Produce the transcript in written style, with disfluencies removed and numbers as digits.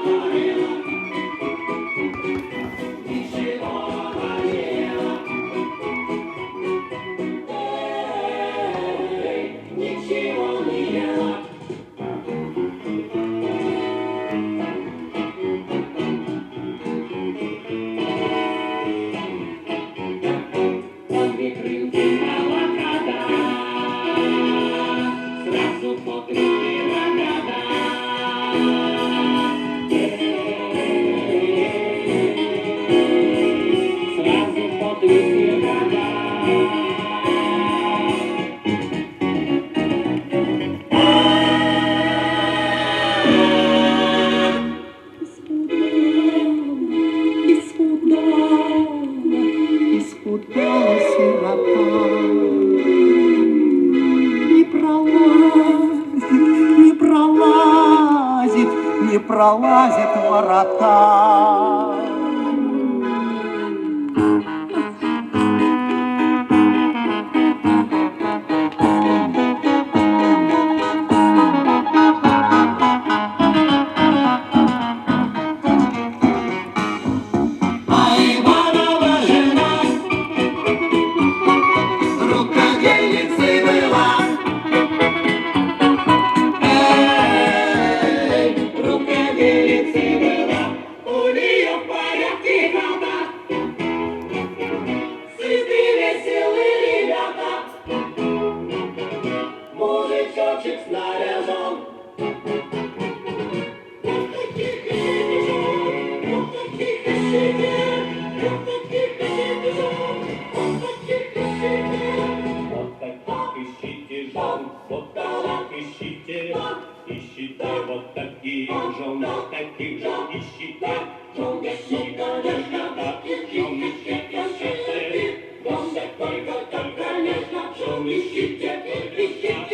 говорила, ничего болела. Эй, ничего не ела. По две крынки молока, да, сразу по три пирога, да. Сразу по три пирога. Исхудала, исхудала, исхудала сирота. Не пролазит, не пролазит, не пролазит ворота. А Иванова жена рукодельницей была. Эй, рукоделицей была, у нее в порядке хата. Сыты, веселы ребята, мужичочек снаряжен. Вот таких ищите жен, вот таких ищите, вот таких ищите жен, вот таких ищите. Вот таких ищите жен, вот таких ищите, ищите вот таких жен, таких же ищите, Жен ищите, конечно, таких ищите, ищите, жен только, конечно, жен ищите, ищите.